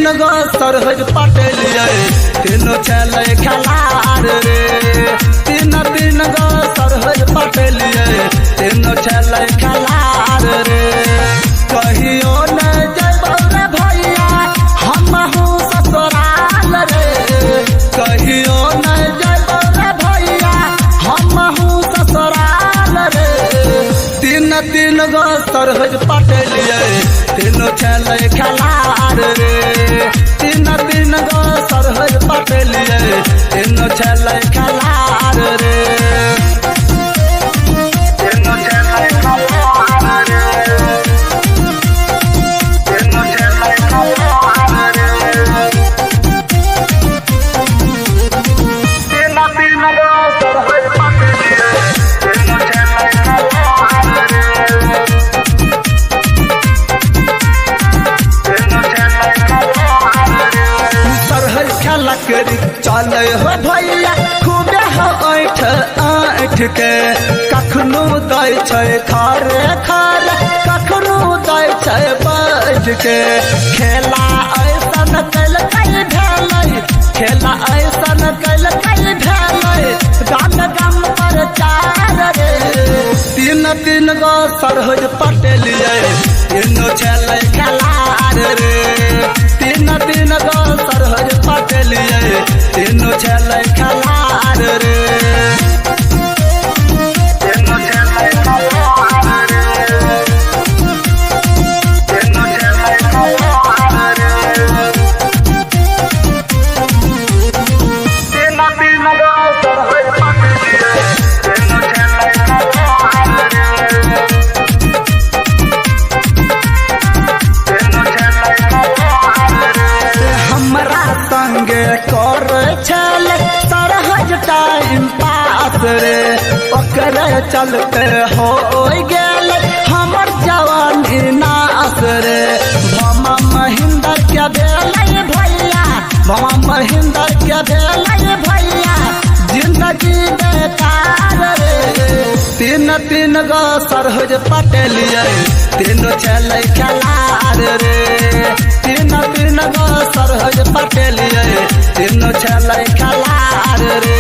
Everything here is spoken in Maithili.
तीन गो सरहज पटेलियै तीनों छलै खेलार रे। तीन तीन गो सरहज पटेलियै तीनों छलै खेलार रे। कहियो न जयबौ रे भैया हमहू ससुराल रे। कहियो न जयबौ रे भैया हमहू ससुराल रे। तीन तीन गो सरहज पटेलियै तीनों छलै खेलार रे। तीन तीन गो सरहज पटेलियै तीनों छलै खेलार रे। तीनों छलै खेलार रे। तीनों छलै खेलार रे। तीन तीन गो सरहज पटेलियै तीनों छलै खेलार रे। सरहज खेला करी चले हो भैया खूबे हो ऐठ ऐठ के। कखनो दै छै खारे खारे कखनो दै छै बैठ के। खेला ऐसन कैलकै भेलै खेला ऐसन कैलकै भेलै गाम गाम पर चार रे। तीन तीन गो सरहज पटेलियै तीनों छलै खेलार रे। तीन तीन गो सरहज पटेलियै तीनों छलै खेलार रे। तीनों छलै खेलार रे। तीनों छलै खेलार रे। तीन तीन गो सरहज पटेलियै तीनों छलै खेलार रे। तीनों छलै खेलार रे। हमरा संगे कर छल सरहज टाइम पास रे। ओकरे चलते हो गेल हमर जवानी नास रे। भमा महेंद्र के भेलै भैया भमा महेंद्र के भेलै भैया जिंदगी बेकार रे। तीन तीन गो सरहज पटेलियै तीनों छलै खेलार रे। तीन तीन गो सरहज पटेलियै तीनों छलै खेलार रे।